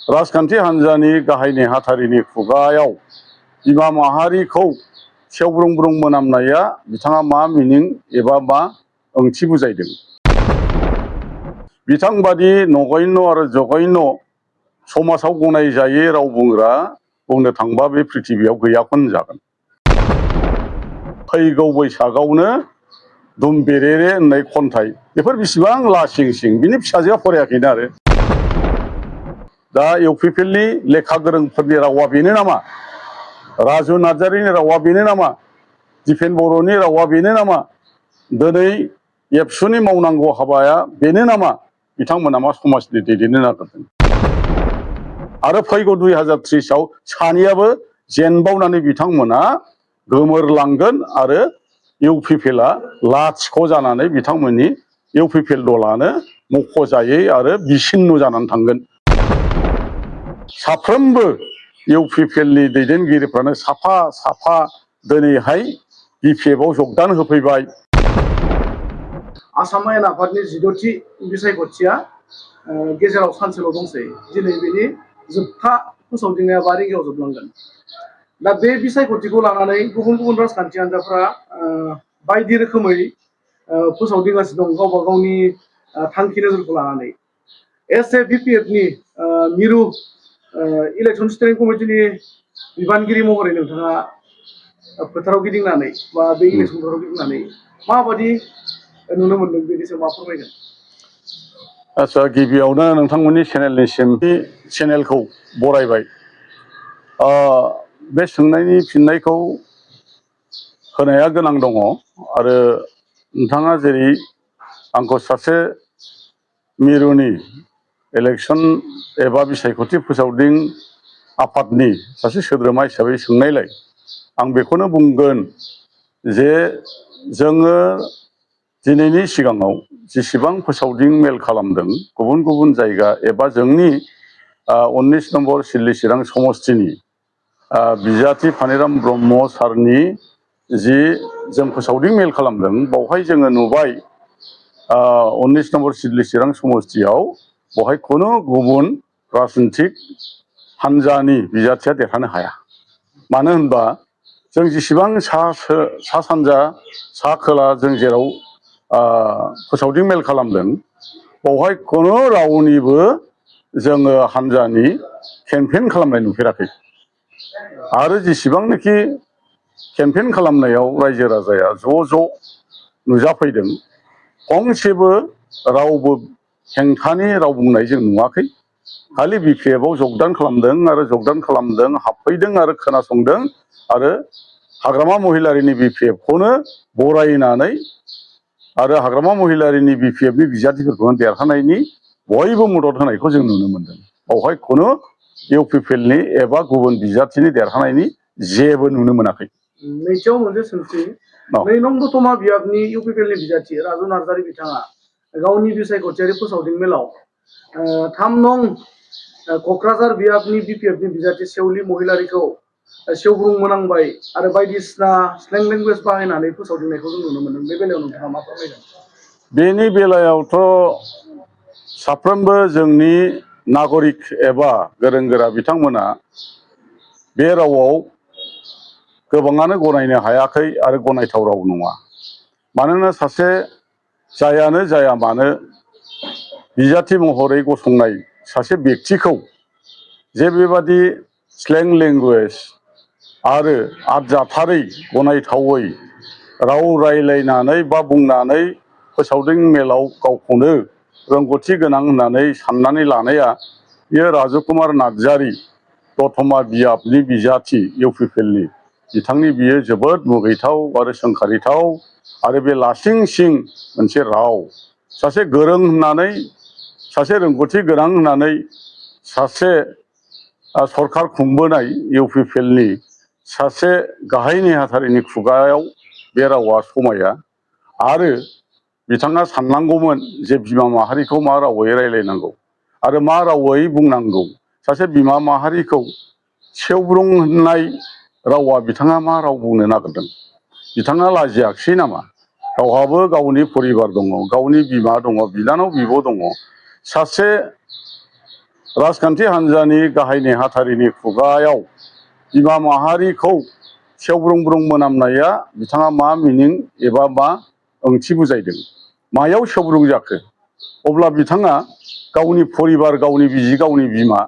राजखान्थि हान्जानि गाहाय नेहाथारिनि खुगायाव बिमा माहारिखौ सेवब्रुं ब्रुं मोनामनाया बिथाङा मा मिनिं एबा मा ओंथि बुजायदों? बिथांबादि नगण्य आरो जघन्य समाजाव गनायजायै राव बुंग्रा बुंनो थांबा बे पृथिबियाव गैयाखौनो जागोन। फैगौ बैसागावनो दुमबेरेरे होननाय खन्थाइ, बेफोर बेसेबां लासिं सिं, बिनि फिसाजोआ फरायाखैनो आरो। दा इउपिपिएलनि लेखा गोरोंफोरनि रावा बेनो नामा? राजु नार्जारिनि रावा बेनो नामा? दिपेन बर'नि रावा बेनो नामा? दिनै एबसुनि मावनांगौ हाबाया बेनो नामा? बिथांमोना मा समाजनि दैदेननो नागिरदों? आरो फैगौ 2030आव सानैयाबो जेनबावनानै बिथांमोना गोमोरलांगोन आरो इउपिपिएलआ लाथिख' जानानै बिथांमोननि इउपिपिएल दलानो मख'जायै आरो बिसिन्न जानानै थांगोन। साफ्रोमबो इउपिपिएलनि दैदेनगिरिफ्रानो साफा साफा दिनैहाय बिपिएफआव जगदान होफैबाय। आसाम आयेन आफादनि 16थि बिसायख'थिया गेजेराव सानसेल' दंसै। दिनै बेनि जोबथा फोसावदिंनाया 5 रिंगायाव जोबलांगोन। दा बे बिसायख'थिखौ लानानै गुबुन गुबुन राजखान्थि हान्जाफ्रा बायदि रोखोमै फोसावदिंगासिनो दं गावबा गावनि थांखि नोजोरखौ लानानै। एस ए बिपिएफनि मिरु इलेक्सन स्टेरिं कमिटिनि बिबानगिरि महरै नोंथाङा फोथाराव गिदिंनानै बा बे इलेक्सन फोथाराव गिदिंनानै माबादि नुनो मोनदों, बेनि सायाव मा फोरमायगोन? आच्चा, गिबियावनो नोंथांमोननि चेनेलखौ बरायबाय। बे सोंनायनि फिननायखौ होनाया गोनां दङ आरो नोंथाङा जेरै आंखौ सासे मिरुनि इलेक्सन एबा बिसायख'थि फोसावदिं आफादनि सासे सोद्रोमा हिसाबै सोंनायलाय आं बेखौनो बुंगोन जे जोङो दिनैनि सिगाङाव जेसेबां फोसावदिं मेल खालामदों गुबुन गुबुन जायगा एबा जोंनि 19 नम्बर सिडली चिरां समस्तिनि बिजाथि फानिराम ब्रह्म सारनि जि जों फोसावदिं मेल खालामदों, बावहाय जोङो नुबाय 19 नम्बर सिडली चिरां समस्तियाव बहाय खुनु गुबुन राजनितिक हान्जानि बिजाथिया देरहानो हाया। मानो होनबा जों जेसेबां सा सानजा सा खोला जों जेराव फोसावदिं मेल खालामदों, बावहाय खुनु रावनिबो जोङो हान्जानि केम्पेइन खालामनाय नुफेराखै। आरो जेसेबांनाखि केम्पेइन खालामनायाव रायजो राजाया ज' ज' नुजाफैदों, फंसेबो रावबो हेंथानि राव बुंनाय जों नुवाखै। खालि बिपिएफआव जगदान खालामदों आरो जगदान खालामदों, हाबफैदों आरो खोनासंदों आरो हाग्रामा महिलारिनि बिपिएफखौनो बरायनानै आरो हाग्रामा महिलारिनि बिपिएफनि बिजाथिफोरखौनो देरहानायनि बयबो मदद होनायखौ जों नुनो मोनदों। बावहाय खुनु इउपिपिएलनि एबा गुबुन बिजाथिनि देरहानायनि जेबो नुनो मोनाखै। नैथियाव मोनसे सोंथि, 2 नं दतमा बियाबनि इउपिपिएलनि बिजाथि राजु नार्जारि बिथाङा गावनि बिसायख'थियारि फोसावदिं मेलाव 3 नं क'क्राझार बियाबनि बिपिएफनि बिजाथि सेवलि महिलारिखौ सेवब्रुं मोनांबाय आरो बायदिसिना स्लें लेंगुवेज बाहायनानै फोसावदिंनायखौ जों नुनो मोनदों। बे बेलायाव नोंथाङा मा फोरमायगोन? बेनि बेलायावथ' साफ्रोमबो जोंनि नागरिक एबा गोरों गोरा बिथांमोना बे रावाव गोबाङानो गनायनो हायाखै आरो गनायथाव राव नङा। मानोना सासे जायानो जाया मानो बिजाथि महरै गसंनाय सासे बेक्तिखौ जे बेबादि स्लें लेंगुवेज आरो आदजाथारै गनायथावै राव रायलायनानै बा बुंनानै फोसावदिं मेलाव गावखौनो रोंगौथि गोनां होननानै साननानै लानाया, बेयो राजुकुमार नार्जारि दतमा बियाबनि बिजाथि इउपिपिएलनि बिथांनि बियो जोबोद मुगैथाव आरो सोंखारिथाव आरो बे लासिं सिं मोनसे राव। सासे गोरों होननानै, सासे रोंगौथि गोनां होननानै, सासे सरखार खुंबोनाय इउपिपिएलनि सासे गाहाय नेहाथारिनि खुगायाव बे रावा समाया। आरो बिथाङा साननांगौमोन जे बिमा माहारिखौ मा रावै रायलायनांगौ आरो मा रावै बुंनांगौ। सासे बिमा माहारिखौ सेवब्रुं होननाय रावा बिथाङा मा राव बुंनो नागिरदों? बिथाङा लाजियाखिसै नामा? गावहाबो गावनि परिबार दङ, गावनि बिमा दङ, बिनानाव बिब' दङ। सासे राजखान्थि हान्जानि गाहाय नेहाथारिनि खुगायाव बिमा माहारिखौ सेवब्रुं ब्रुं मोनामनाया बिथाङा मा मिनिं एबा मा ओंथि बुजायदों मायाव सेवब्रुं जाखो अब्ला बिथाङा गावनि परिबार गावनि बिसि गावनि बिमा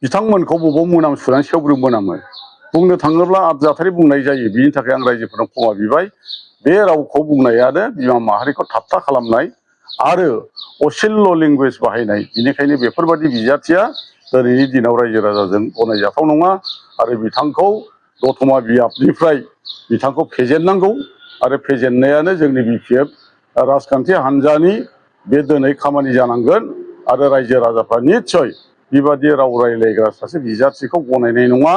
बिथांमोनखौ बबाव मोनामसुनानै सेवब्रुं मोनामो बुंनो थाङोब्ला आबजाथारि बुंनाय जायो बिनि थाखाय आं रायजोफोरनाव क्षमा बिबाय बे रावखौ बुंनायानो बिमा माहारिखौ थाबथा खालामनाय आरो असिल्ल लेंगुवेज बाहायनाय बेनिखायनो बेफोरबायदि बिजाथिया दिनैनि दिनाव रायजो राजाजों गनायजाथाव नङा आरो बिथांखौ दतमा बियाबनिफ्राय बिथांखौ फेजेननांगौ आरो फेजेननायानो जोंनि बिपिएफ राजखान्थि हान्जानि बे दिनै खामानि जानांगोन आरो रायजो राजाफ्रा निस्सय बेबादि राव रायलायग्रा सासे बिजाथिखौ गनायनाय नङा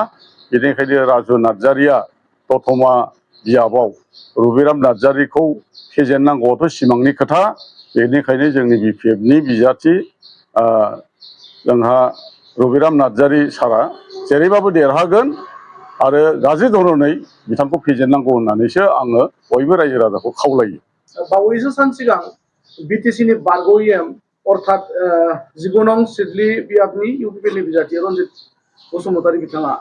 बेनिखायनो राजु नार्जारिया दतमा बियाबाव रबिराम नार्जारिखौ फेजेननांगौआथ' सिमांनि खोथा बेनिखायनो जोंनि बिपिएफनि बिजाथि जोंहा रबिराम नार्जारि सारा जेरैबाबो देरहागोन आरो गाज्रि धरनै बिथांखौ फेजेननांगौ होननानैसो आङो बयबो रायजो राजाखौ खावलायो। बावैसो सान सिगां बिटिसिनि बारग'एम अर्थात 19 नं सिडली बियाबनि इउपिपिएलनि बिजाथि रन्जित बसुमतारी बिथाङा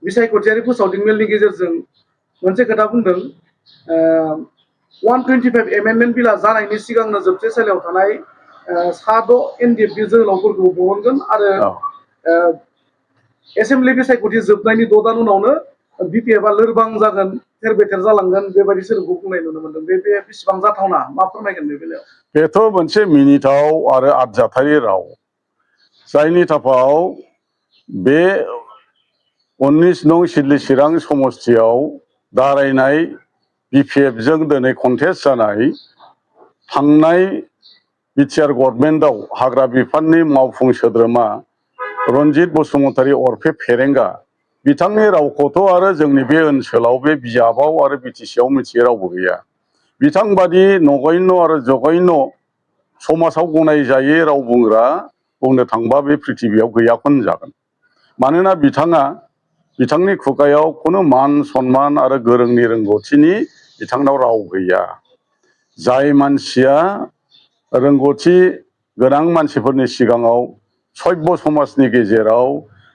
बिसायख'थियारि फोसावदिं मेलनि गेजेरजों मोनसे खोथा बुंदों 125 एमेन्डमेन्ट बिला जानायनि सिगांनो जोबथेसालियाव थानाय सा6 एनडिएफबि जोहोलावफोरखौ बहनगोन आरो एसेम्बलि बिसायख'थि जोबनायनि 6 दान उनावनो बिपिएफआ लोरबां जागोन थेर बेथेर जालांगोन बेबायदि सोदोबखौ बुंनाय नुनो मोनदों बे बेसेबां जाथावना मा फोरमायगोन बे बेलायाव? बेथ' मोनसे मिनिथाव आरो आरजाथारि राव जायनि थाखाय बे 19 नं सिडली चिरां समस्तियाव दारायनाय बिपिएफजों दिनै कन्टेस्ट जानाय थांनाय बिटिआर गभर्नमेन्टआव हाग्रा बिफाननि मावफुं सोद्रोमा रन्जित बसुमतारी अरफे फेरेंगा बिथांनि रावखौथ' आरो जोंनि बे ओनसोलाव बे बिजाबाव आरो बिटिसिआव मिथियै रावबो गैया बिथांबादि नगण्य आरो जघन्य समाजाव गनायजायै राव बुंग्रा बुंनो थांबा बे पृथिबियाव गैयाखौनो जागोन मानोना बिथाङा बिथांनि खुगायाव खुनु मान सन्मान आरो गोरोंनि रोंगौथिनि बिथांनाव राव गैया जाय मानसिया रोंगौथि गोनां मानसिफोरनि सिगाङाव सभ्य समाजनि गेजेराव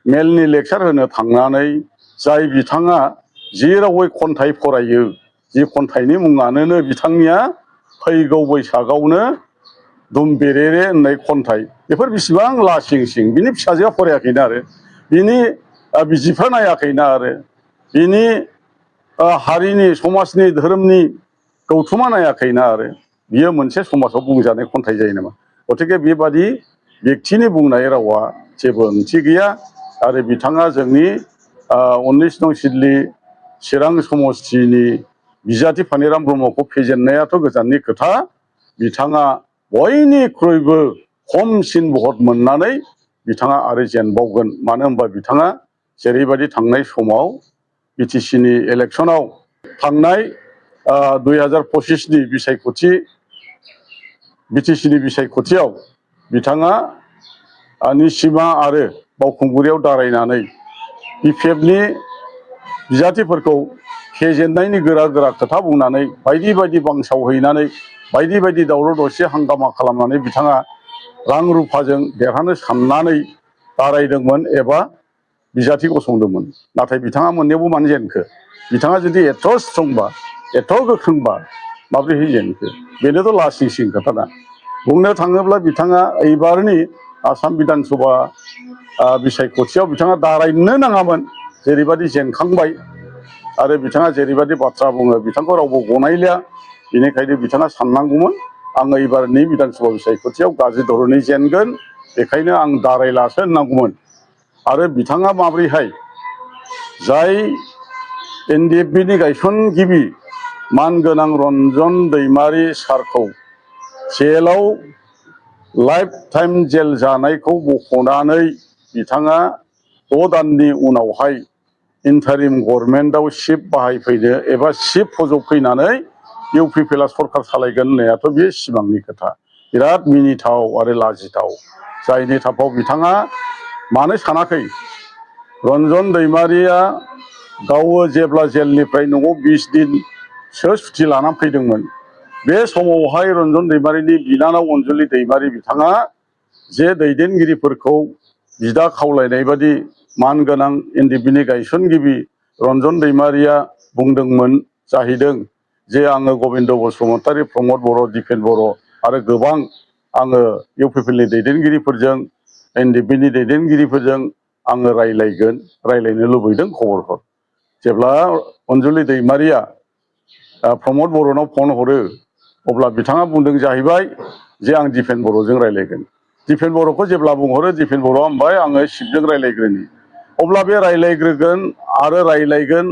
मेलनि लेक्सार होनो थांनानै जाय बिथाङा जि रावै खन्थाइ फरायो जि खन्थाइनि मुङानो बिथांनिया फैगौ बैसागावनो दुमबेरेरे होननाय खन्थाइ बेफोर बेसेबां लासिं सिं बिनि फिसाजोआ फरायाखैना आरो बिनि बिसिफ्रा नायाखैना आरो बिनि हारिनि समाजनि धोरोमनि गौथुमा नायाखैना आरो बियो मोनसे समाजाव बुंजानाय खन्थाइ जायो नामा गतिके बेबादि व्यक्तिनि बुंनाय रावा जेबो ओंथि गैया आरो बिथाङा जोंनि 19 नं सिडली चिरां समस्तिनि बिजाथि फानिराम ब्रह्मखौ फेजेननायाथ' गोजाननि खोथा बिथाङा बयनिख्रुइबो खमसिन भट मोननानै बिथाङा आरो जेनबावगोन मानो होनबा बिथाङा जेरैबायदि थांनाय समाव बिटिसिनि इलेक्सनाव थांनाय 2025नि बिसायख'थि बिटिसिनि बिसायख'थियाव बिथाङा निसिमा आरो बावखुंग्रियाव दारायनानै बिपिएफनि बिजाथिफोरखौ फेजेननायनि गोरा गोरा खोथा बुंनानै बायदि बायदि बांसावहैनानै बायदि बायदि दावराव दावसि हांगामा खालामनानै बिथाङा रां रुफाजों देरहानो साननानै दारायदोंमोन एबा बिजाथि गसंदोंमोन नाथाय बिथाङा मोननायावबो मानो जेनखो बिथाङा जुदि एथ' स्ट्रंबा एथ' गोख्रोंबा माब्रैहाय जेनखो बेनोथ' लासिं सिं खोथाना बुंनो थाङोब्ला बिथाङा एबारनि आसाम बिधान सभा बिसायख'थियाव बिथाङा दारायनो नाङामोन जेरैबायदि जेनखांबाय आरो बिथाङा जेरैबायदि बाथ्रा बुङो बिथांखौ रावबो गनायलिया बेनिखायनो बिथाङा साननांगौमोन आङो एबारनि बिधान सभा बिसायख'थियाव गाज्रि धरनै जेनगोन बेखायनो आं दारायलासो होननांगौमोन आरो बिथाङा माब्रैहाय जाय एनडिएफबिनि गायसनगिरि मानगोनां रन्जन दैमारि सारखौ जेलाव लाइफ टाइम जेल जानायखौ बख'नानै बिथाङा 6 दाननि उनावहाय इन्टारिम गभर्नमेन्टआव सिफ बाहायफैनो एबा सिफ फज'फैनानै इउपिपिएलआ सरकार सालायगोन होननायाथ' बे सिमांनि खोथा बिराद मिनिथाव आरो लाजिथाव जायनि थाखाय बिथाङा मानो सानाखै रन्जन दैमारिया गावो जेब्ला जेलनिफ्राय न'आव 20 दिनसो सुथि लानानै फैदोंमोन बे समावहाय रन्जन दैमारिनि बिनानाव अनजुलि दैमारि बिथाङा जे दैदेनगिरिफोरखौ बिदा खावलायनाय बादि मानगोनां एनडिएफबि गायसनगिरि रन्जन दैमारिया बुंदोंमोन जाहैदों जे आङो गबिन्द बसुमतारी, प्रमद बर', दिपेन बर' आरो गोबां आङो इउपिपिएलनि दैदेनगिरिफोरजों एनडिएफबिनि दैदेनगिरिफोरजों आङो रायलायनो लुबैदों खबर हर। जेब्ला अनजुलि दैमारिया प्रमद बर'नाव फन हरो अब्ला बिथाङा बुंदों जाहैबाय जे आं दिपेन बर'जों रायलायगोन। दिपेन बर'खौ जेब्ला बुंहरो दिपेन बर'आ होनबाय आङो शिबजों रायलायग्रोनि। अब्ला बे रायलायग्रोगोन आरो रायलायगोन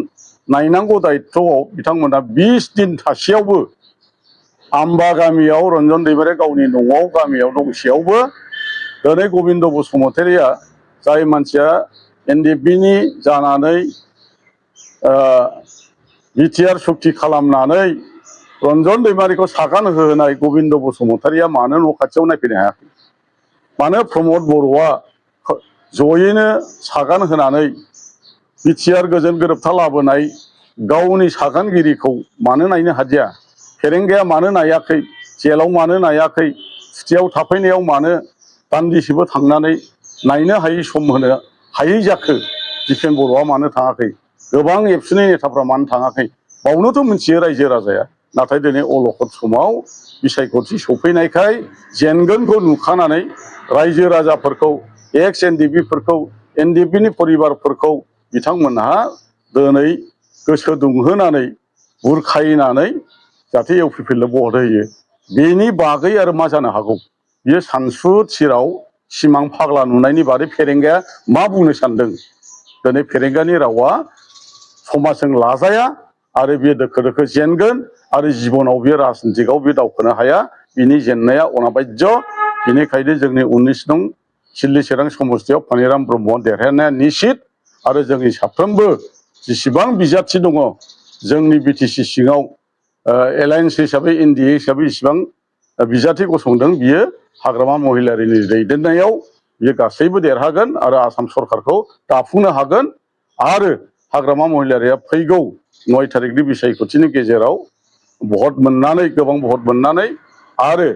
नायनांगौ दायित्वआव बिथांमोना 20 दिन थासेयावबो आम्बा गामियाव रन्जन दैमारिया गावनि न'आव गामियाव दंसेयावबो दिनै गबिन्द बसुमतारीया जाय मानसिया एनडिएफबिनि जानानै बिटिआर सुक्ति खालामनानै रन्जन दैमारिखौ सागान होहोनाय गबिन्द बसुमतारीया मानो न' खाथियाव नायफैनो हायाखै? मानो प्रमद बर'आ जयैनो सागान होनानै बिटिआर गोजोन गोरोबथा लाबोनाय गावनि सागानगिरिखौ मानो नायनो हादिया? फेरेंगाया मानो नायाखै? जेलाव मानो नायाखै? सुथियाव थाफैनायाव मानो दान्दिसेबो थांनानै नायनो हायै सम होनो हायै जाखो? दिपेन बर'आ मानो थाङाखै? गोबां एबसुनि नेताफ्रा मानो थाङाखै? बावनोथ' मिथियो रायजो राजाया। नाथाय दिनै अलखद समाव बिसायख'थि सफैनायखाय जेनगोनखौ नुखानानै रायजो राजाफोरखौ एक्स एनडिएफबिफोरखौ एनडिएफबिनि परिबारफोरखौ बिथांमोनहा दिनै गोसो दुंहोनानै बुरखायनानै जाहाथे इउपिपिएलनो भट होयो। बेनि बागै आरो मा जानो हागौ? बियो सानसु थिराव सिमां फाग्ला नुनायनि बादै फेरेंगाया मा बुंनो सानदों? दिनै फेरेंगानि रावा समाजजों लाजाया आरो बियो दोखो दोखो जेनगोन आरो जिबनाव बियो राजनितिकआव बे दावखोनो हाया। बिनि जेननाया अनाबायज। बेनिखायनो जोंनि 19 नं सिदली चिरां समस्तियाव पानिराम ब्रह्मआ देरहानाया निश्चित आरो जोंनि साफ्रोमबो जेसेबां बिजाथि दङ जोंनि बिटिसि सिङाव एलायन्स हिसाबै एनडिए हिसाबै जेसेबां बिजाथि गसंदों बियो हाग्रामा महिलारिनि दैदेननायाव बियो गासैबो देरहागोन आरो आसाम सरकारखौ दाफुंनो हागोन आरो हाग्रामा महिलारिया फैगौ 9 थारिखनि बिसायख'थिनि गेजेराव भट मोननानै गोबां भट मोननानै आरो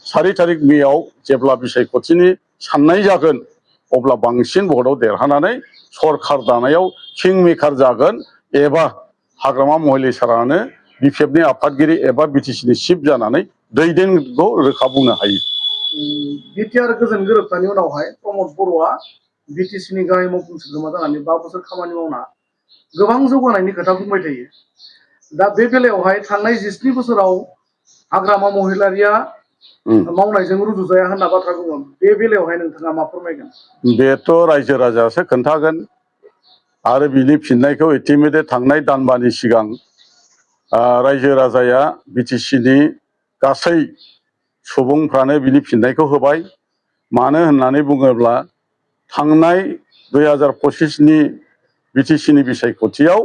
4 थारिख मेआव जेब्ला बिसायख'थिनि साननाय जागोन अब्ला बांसिन भटआव देरहानानै सरकार दानायाव किं मेकार जागोन एबा हाग्रामा महिलारियानो बिपिएफनि आफादगिरि एबा बिटिसिनि चिफ जानानै दैदेनखौ रोखा बुंनो हायो। बिटिआर गोजोन गोरोबथानि उनावहाय प्रमद बर'आ बिटिसिनि गाहाय मावफुं सोद्रोमा जानानै 5 बोसोर खामानि मावना गोबां जौगानायनि खोथा बुंबाय थायो। दा बे बेलायावहाय थांनाय 17 बोसोराव हाग्रामा महिलारिया मावनायजों रुजुजाया होनना बाथ्रा बुङो। बे बेलायावहाय नोंथाङा मा फोरमायगोन? बेथ' रायजो राजायासो खोन्थागोन आरो बिनि फिननायखौ इतिमধ্যे थांनाय दानबानि सिगां रायजो राजाया बिटिसिनि गासै सुबुंफ्रानो बिनि फिननायखौ होबाय। मानो होननानै बुङोब्ला थांनाय 2025नि बिटिसिनि बिसायख'थियाव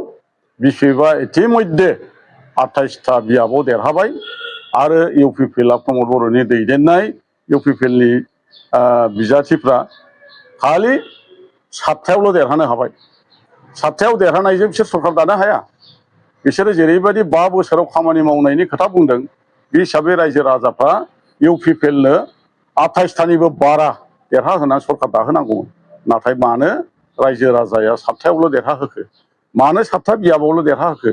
बिपिएफआ इतिमধ্যे 28था बियाबाव देरहाबाय आरो इउपिपिएलआ प्रमद बर'नि दैदेननाय इउपिपिएलनि बिजाथिफ्रा खालि 7थायावल' देरहानो हाबाय। 7थायाव देरहानायजों बिसोर सरकार दानो हाया। बिसोरो जेरैबायदि 5 बोसोराव खामानि मावनायनि खोथा बुंदों बे हिसाबै रायजो राजाफ्रा इउपिपिएलनो 28थानिबो बारा देरहाहोनानै सरकार दाहोनांगौमोन। नाथाय मानो रायजो राजाया 7थायावल' देरहाहोखो? मानो 7था बियाबावल' देरहाहोखो?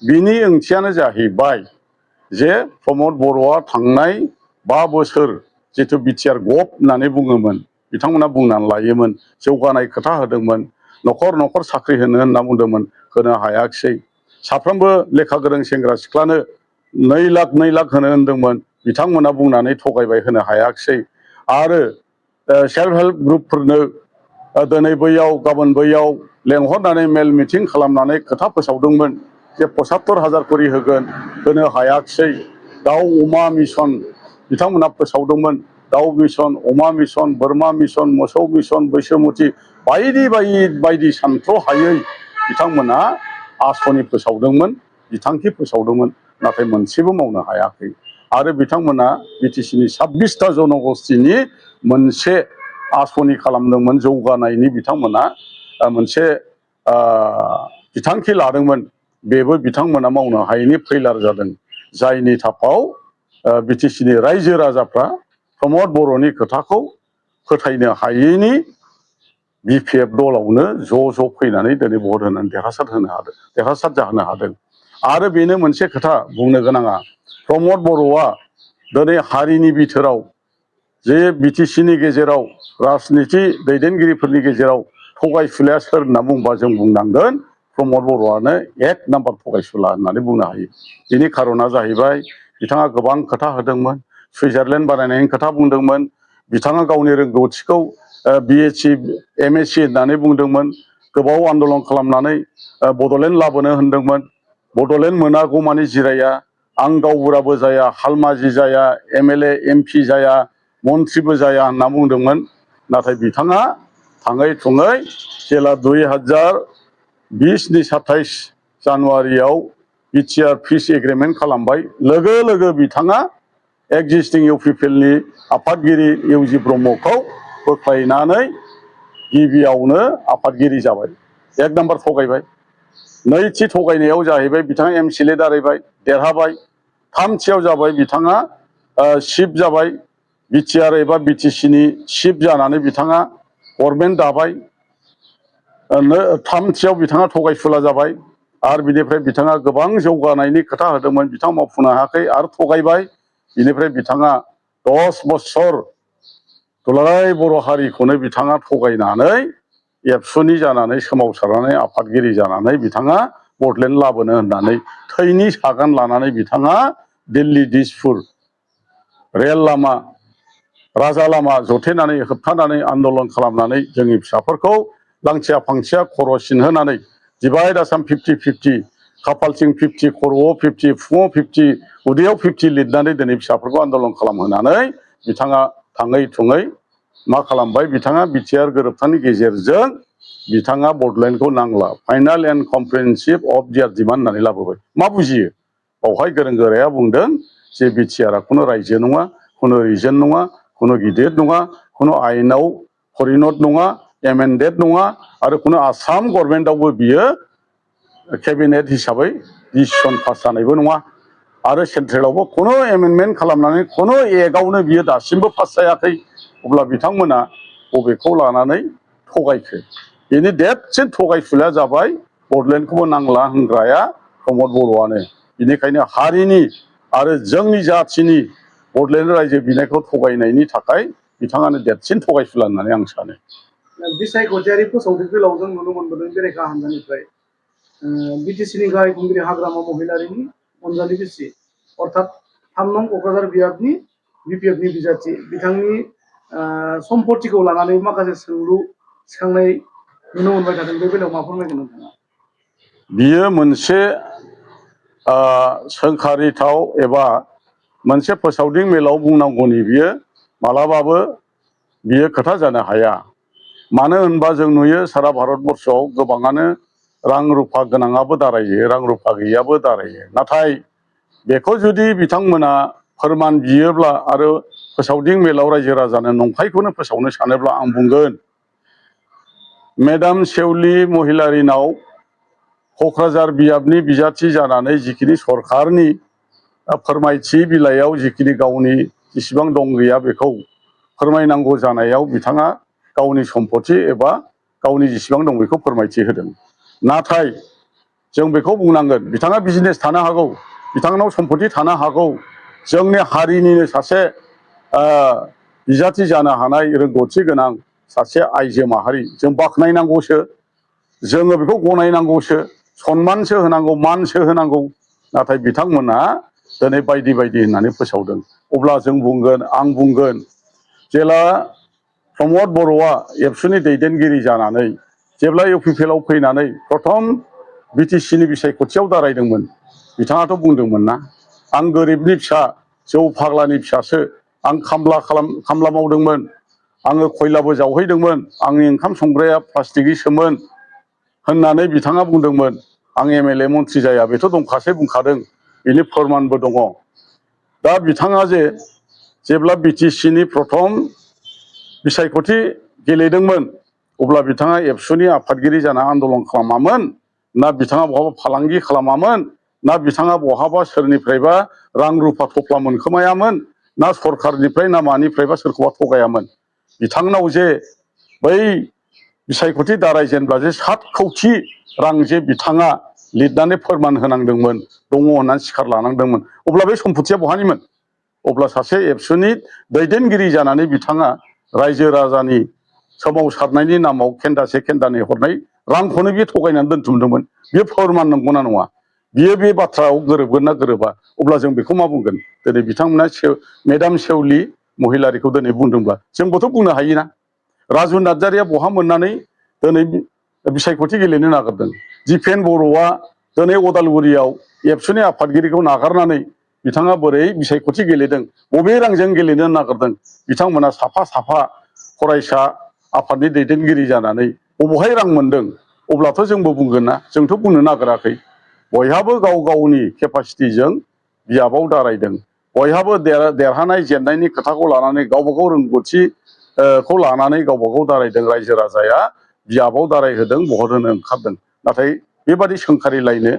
बिनि ओंथियानो जाहैबाय जे प्रमद बर'आ थांनाय 5 बोसोर जिथु बिटिआर गभ होननानै बुङोमोन बिथांमोना बुंनानै लायोमोन जौगानाय खोथा होदोंमोन न'खर न'खर साख्रि होनना बुंदोंमोन होनो हायाखिसै। साफ्रोमबो लेखा गोरों सेंग्रा सिख्लानो 2 लाख 2 लाख होनो होनदोंमोन बिथांमोना बुंनानै थगायबाय होनो हायाखिसै आरो सेल्फ हेल्प ग्रुपफोरनो दिनै बैयाव गाबोन बैयाव लेंहरनानै मेल मिटिं खालामनानै खोथा फोसावदोंमोन जे 75,000 करि होगोन होनो हायाखिसै। दाउ अमा मिशन बिथांमोना फोसावदोंमोन दाउ मिशन अमा मिशन बोरमा मिशन मोसौ मिशन बैसोमुथि बायदि बायदि सानथ्र'हायै बिथांमोना आसनि फोसावदोंमोन बिथांखि फोसावदोंमोन नाथाय मोनसेबो मावनो हायाखै आरो बिथांमोना बिटिसिनि 26था जनगोष्ठीनि मोनसे आसनि खालामदोंमोन जौगानायनि बिथांमोना मोनसे बिथांखि लादोंमोन बेबो बिथांमोना मावनो हायैनि फैलार जादों जायनि थाखाय बिटिसिनि रायजो राजाफ्रा प्रमद बर'नि खोथाखौ फोथायनो हायैनि BPF दलावनो ज' फैनानै दिनै भट होनानै देरहासार जाहोनो हादों। आरो बेनो मोनसे खोथा बुंनो गोनाङा, प्रमद बर'आ दिनै हारिनि बिथोराव जे BTCनि गेजेराव राजनिथि दैदेनगिरिफोरनि गेजेराव थगायसुलाया सोर होनना बुंबा जों बुंनांगोन प्रमद बर'आनो एक नाम्बार थगायसुला होननानै बुंनो हायो। बेनि खारना जाहैबाय बिथाङा गोबां खोथा होदोंमोन, सुइजारलेण्ड बानायनायनि खोथा बुंदोंमोन, बिथाङा गावनि रोंगौथिखौ BSc MSc होननानै बुंदोंमोन, गोबाव आन्दलन खालामनानै बड'लेण्ड लाबोनो होनदोंमोन, बड'लेण्ड मोनागौमानि जिराया, आं गावबुराबो जाया, हालमाजि जाया, MLA MP जाया, मन्थ्रिबो जाया होनना बुंदोंमोन। नाथाय बिथाङा थाङै थुङै जेला 2020नि 27 जानुवारियाव BTR पिस एग्रिमेन्ट खालामबाय, लोगो लोगो बिथाङा एक्जिस्टिं UPPLनि आफादगिरि इउजि ब्रह्मखौ बोख्लायनानै गिबियावनो आफादगिरि जाबाय। एक नाम्बार थगायबाय। नैथि थगायनायाव जाहैबाय बिथाङा MCLA दारायबाय, देरहाबाय। थामथियाव जाबाय बिथाङा चिफ जाबाय, BTR एबा BTCनि चिफ जानानै बिथाङा गभर्नमेन्ट दाबाय। थामथियाव बिथाङा थगायसुला जाबाय। आरो बिनिफ्राय बिथाङा गोबां जौगानायनि खोथा होदोंमोन, बिथाङा मावफुंनो हायाखै आरो थगायबाय। बिनिफ्राय बिथाङा 10 बोसोर दुलाराय बर' हारिखौनो बिथाङा थगायनानै एबसुनि जानानै सोमावसारनानै आफादगिरि जानानै बिथाङा बड'लेण्ड लाबोनो होननानै थैनि सागान लानानै बिथाङा दिल्ली दिसपुर रेल लामा, राजा लामा जथेनानै होबथानानै आन्दलन खालामनानै जोंनि फिसाफोरखौ लांथिया फांथिया खर' सिनहोनानै डिभाइड आसाम 50-50, खाफालथिं 50, खर'आव 50, फुङाव 50, उदैयाव 50 लिरनानै दिनै फिसाफोरखौ आन्दलन खालामहोनानै बिथाङा थाङै थुङै मा खालामबाय, बिथाङा BTR गोरोबथानि गेजेरजों बिथाङा बड'लेण्डखौ नांला, फाइनाल एन्ड कमप्रिहेनसिभ अफ दियार डिमान्ड होननानै लाबोबाय। मा बुजियो? बावहाय गोरों गोराया बुंदों जे BTR खुनु रायजो नङा, खुनु रिजन नङा, खुनु गिदिर नङा, खुनु आयेनाव परिनत नङा, एमेन्डेड नङा, आरो खुनु आसाम गभर्नमेन्टआवबो बियो केबिनेट हिसाबै डिसिसन पास जानायबो नङा, आरो सेन्ट्रेलावबो खुनु एमेन्डमेन्ट खालामनानै खुनु एक्टआवनो बियो दासिमबो पास जायाखै। अब्ला बिथांमोना बबेखौ लानानै थगायखो? बेनि देरसिन थगायसुलाया जाबाय बड'लेण्डखौबो नांला होनग्राया प्रमद बर'आनो। बेनिखायनो हारिनि आरो जोंनि जाथिनि बड'लेण्ड रायजो बिनायखौ थगायनायनि थाखाय बिथाङानो देरसिन थगायसुला होननानै आं सानो। बिसायख'थियारि फोसावथाय बिलाव जों नुनो मोनबोदों बेरेखा हान्जानिफ्राय BTCनि गाहाय खुंगिरि हाग्रामा महिलारिनि अनजालि बिसि, अर्थात 3 नं क'क्राझार बियाबनि BPFनि बिजाथि, बिथांनि सम्पतिखौ लानानै माखासे सोंलु सिखांनाय नुनो मोनबाय थादों। बे बेलायाव मा फोरमायगोन नोंथाङा? बियो मोनसे सोंखारिथाव एबा मोनसे फोसावदिं मेलाव बुंनांगौनि बियो मालाबाबो बियो खोथा जानो हाया। मानो होनबा जों नुयो सारा भारतबर्षआव गोबाङानो रां रुफा गोनाङाबो दारायो, रां रुफा गैयाबो दारायो। नाथाय बेखौ जुदि बिथांमोना फोरमान बियोब्ला आरो फोसावदिं मेलाव रायजो राजानो नंखायखौनो फोसावनो सानोब्ला आं बुंगोन, मेडाम सेउलि महिलारिनाव क'क्राझार बियाबनि बिजाथि जानानै जिखिनि सरकारनि फोरमायथि बिलाइयाव जिखिनि गावनि जेसेबां दं गैया बेखौ फोरमायनांगौ जानायाव बिथाङा गावनि सम्पति एबा गावनि जेसेबां दं बेखौ फोरमायथि होदों। नाथाय जों बेखौ बुंनांगोन, बिथाङा बिजनेस थानो हागौ, बिथांनाव सम्पति थानो हागौ, जोंनि हारिनिनो सासे बिजाथि जानो हानाय रोंगौथि गोनां सासे आइजो माहारि, जों बाख्नायनांगौसो, जोङो बेखौ गनायनांगौसो, सनमानसो होनांगौ, मानसो होनांगौ। नाथाय बिथांमोना दिनै बायदि बायदि होननानै फोसावदों। अब्ला जों बुंगोन, आं बुंगोन, जेला प्रमद बर'आ एबसुनि दैदेनगिरि जानानै जेब्ला UPPLआव फैनानै प्रथम BTCनि बिसायख'थियाव दारायदोंमोन, बिथाङाथ' बुंदोंमोन ना, आं गोरिबनि फिसा, जौ फाग्लानि फिसासो, आं खामला मावदोंमोन, आङो खयलाबो जावहैदोंमोन, आंनि ओंखाम संग्राया प्लास्टिकनिसोमोन होननानै बिथाङा बुंदोंमोन। आं MLA मन्थ्रि जाया, बेथ' दंखासै बुंखादों, बेनि फोरमानबो दङ। दा बिथाङा जेब्ला BTCनि प्रथम बिसायख'थि गेलेदोंमोन, अब्ला बिथाङा एबसुनि आफादगिरि जाना आन्दलन खालामामोन ना बिथाङा बहाबा फालांगि खालामामोन, ना बिथाङा बहाबा सोरनिफ्रायबा रां रुफा थफ्ला मोनखोमायामोन, ना सरखारनिफ्राय ना मानिफ्रायबा सोरखौबा थगायामोन। बिथांनाव जे बै बिसायख'थि दारायजेनब्ला जे 7 कौटि रां जे बिथाङा लिरनानै फोरमान होनांदोंमोन दङ होननानै सिखार लानांदोंमोन अब्ला बे सम्पथिया बहानिमोन अब्ला सासे एबसुनि दैदेनगिरि जानानै बिथाङा रायजो राजानि सोमावसारनायनि नामाव खेन्दासे खेन्दानै हरनाय रांखौनो बियो थगायनानै दोनथुमदोंमोन बियो फोरमान नंगौना नङा बियो बे बाथ्रायाव गोरोबगोन ना गोरोबा अब्ला जों बेखौ मा बुंगोन दिनै बिथांमोना मेडाम सेवलि महिलारिखौ दिनै बुंदोंब्ला जोंबोथ' बुंनो हायोना राजु नार्जारिया बहा मोननानै दिनै बिसायख'थि गेलेनो नागिरदों दिपेन बर'आ दिनै अदालगुरियाव एबसुनि आफादगिरिखौ नागारनानै बिथाङा बोरै बिसायख'थि गेलेदों बबे रांजों गेलेनो नागिरदों बिथांमोना साफा साफा फरायसा आफादनि दैदेनगिरि जानानै बबेहाय रां मोनदों अब्लाथ' जोंबो बुंगोन ना जोंथ' बुंनो नागिराखै बयहाबो गाव गावनि केपासिटिजों बियाबाव दारायदों बयहाबो देरहानाय जेननायनि खोथाखौ लानानै गावबा गाव रोंगौथिखौ लानानै गावबा गाव दारायदों रायजो राजाया बियाबाव दारायहोदों बहरहोनो ओंखारदों नाथाय बेबादि सोंखारिलायनो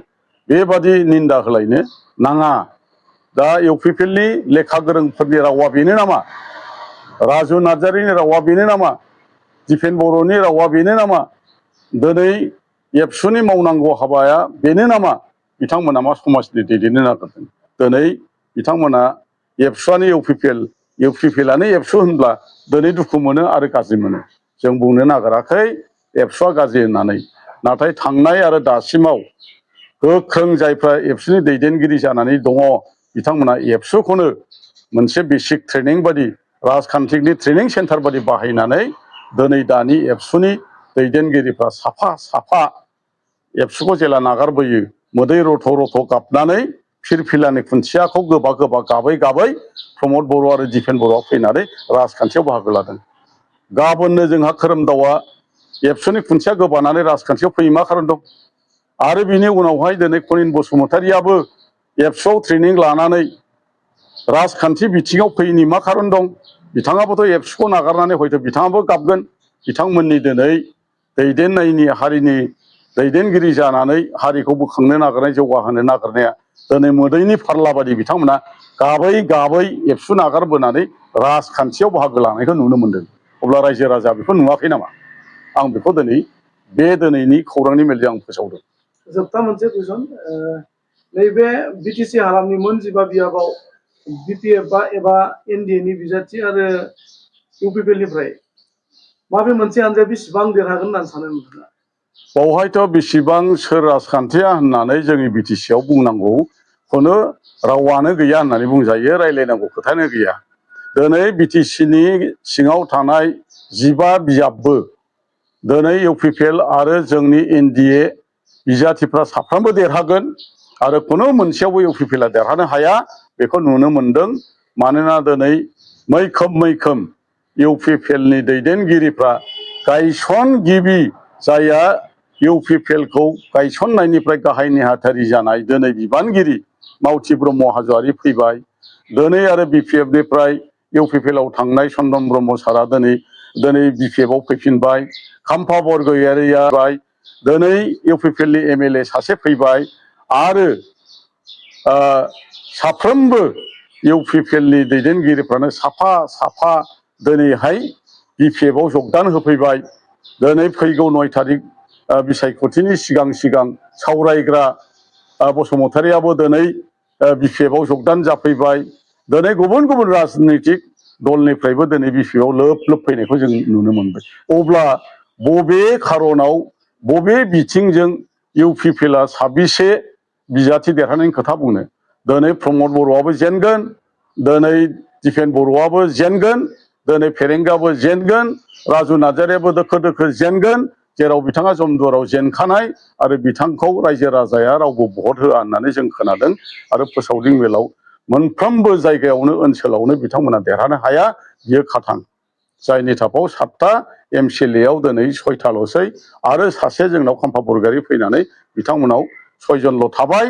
बेबादि निन्दा होलायनो नाङा दा इउपिपिएलनि लेखा गोरोंफोरनि रावा बेनो नामा राजु नार्जारिनि रावा बेनो नामा दिपेन बर'नि रावा बेनो नामा दिनै एबसुनि मावनांगौ हाबाया बेनो नामा बिथांमोना मा समाजनि दैदेननो नागिरदों दिनै बिथांमोना एबसुआनो इउपिपिएलआनो एबसु होनब्ला दिनै दुखु मोनो आरो गाज्रि मोनो जों बुंनो नागिराखै एबसुआ गाज्रि होननानै नाथाय थांनाय आरो दासिमाव गोख्रों जायफ्रा एबसुनि दैदेनगिरि जानानै दङ बिथांमोना एबसुखौनो मोनसे बेसिक ट्रेनिं बादि राजखान्थिनि ट्रेनिं सेन्टार बादि बाहायनानै दिनै दानि एबसुनि दैदेनगिरिफ्रा साफा साफा एबसुखौ जेला नागारबोयो मोदै रथ' रथ' गाबनानै फिरफिलानि खुन्थियाखौ गोबा गोबा गाबै गाबै प्रमद बर' आरो दिपेन बर'आ फैनानै राजखान्थियाव बाहागो लादों गाबोननो जोंहा खोरोमदावआ एबसुनि खुन्थिया गोबानानै राजखान्थियाव फैयो मा खारन दं आरो बिनि उनावहाय दिनै कनिन बसुमतारियाबो एबसुआव ट्रेनिं लानानै राजखान्थि बिथिङाव फैयैनि मा खारन दं बिथाङाबोथ' एबसुखौ नागारनानै हयथ' बिथाङाबो गाबगोन बिथांमोननि दिनै दैदेननायनि हारिनि दैदेनगिरि जानानै हारिखौ बोखांनो नागिरनाय जौगाहोनो नागिरनाया दिनै मोदैनि फारला बादि बिथांमोना गाबै गाबै एबसु नागारबोनानै राजखान्थियाव बाहागो लानायखौ नुनो मोन्दों अब्ला रायजो राजा बेखौ नुवाखै नामा आं बेखौ दिनैनि खौरांनि मेलजों आं फोसावदों जोबथा मोनसे कुइसन नैबे बिटिसि हालामनि मोनजिबा बियाबाव बिपिएफ एबा एनडिएनि बिजाथि आरो इउपिपिएलनिफ्राय माबे मोनसे हान्जाया बेसेबां देरहागोन होननानै सानो नोंथाङा बावहायथ' बेसेबां सोर राजखान्थिया होननानै जोंनि बिटिसिआव बुंनांगौखौनो रावानो गैया होननानै बुंजायो रायलायनांगौ खोथायानो गैया दिनै बिटिसिनि सिङाव थानाय 15 बियाबबो दिनै इउपिपिएल आरो जोंनि एनडिए बिजाथिफ्रा साफ्रोमबो देरहागोन आरो खुनु मोनसेयावबो इउपिपिएलआ देरहानो हाया बेखौ नुनो मोन्दों मानोना दिनै मैखोम इउपिपिएलनि दैदेनगिरिफ्रा गायसनगिरि जायहा इउपिपिएलखौ गायसननायनिफ्राय गाहाय नेहाथारि जानाय दिनै बिबानगिरि मावथि ब्रह्म हाज'वारि फैबाय दिनै आरो बिपिएफनिफ्राय इउपिपिएलआव थांनाय चन्दन ब्रह्म सारा दिनै बिपिएफआव फैफिनबाय खाम्फा बरग'यारिया फैबाय दिनै इउपिपिएलनि एमएलए सासे फैबाय आरो साफ्रोमबो इउपिपिएलनि दैदेनगिरिफ्रानो साफा साफा दिनैहाय बिपिएफआव जगदान होफैबाय दिनै फैगौ 9 थारिख बिसायख'थिनि सिगां सावरायग्रा बसुमतारियाबो दिनै बिपिएफआव जगदान जाफैबाय दिनै गुबुन गुबुन राजनितिक दलनिफ्रायबो दिनै बिपिएफआव लोब फैनायखौ जों नुनो मोनबाय अब्ला बबे खारनाव बबे बिथिंजों इउपिपिएलआ 26 बिजाथि देरहानायनि खोथा बुंनो दिनै प्रमद बर'आबो जेनगोन दिनै दिपेन बर'आबो जेनगोन दिनै फेरेंगाबो जेनगोन राजु नार्जारियाबो दोखो दोखो जेनगोन जेराव बिथाङा जमदुवाराव जेनखानाय आरो बिथांखौ रायजो राजाया रावबो भट होआ होननानै जों खोनादों आरो फोसावदिं मेलाव मोनफ्रोमबो जायगायावनो ओनसोलावनो बिथांमोना देरहानो हाया बियो खाथां जायनि थाखाय 7टा एमसिएलएआव दिनै 6टाल'सै आरो सासे जोंनाव खाम्फा बरग'यारि फैनानै बिथांमोनाव 6 जनल' थाबाय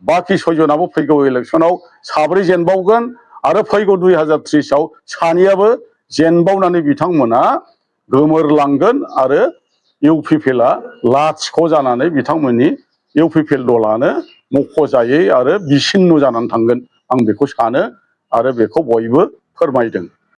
बाखि 6 जनाबो फैगौ इलेक्सनाव 7 जेनबावगोन आरो फैगौ 2030 आव सानैयाबो जेनबावनानै बिथांमोना गोमोरलांगोन आरो इउपिपिएलआ लाथिख' जानानै बिथांमोननि इउपिपिएल दलानो मख'जायै आरो बिसिन्न' जानानै थांगोन आं बेखौ सानो आरो बेखौ बयबो फोरमायदों।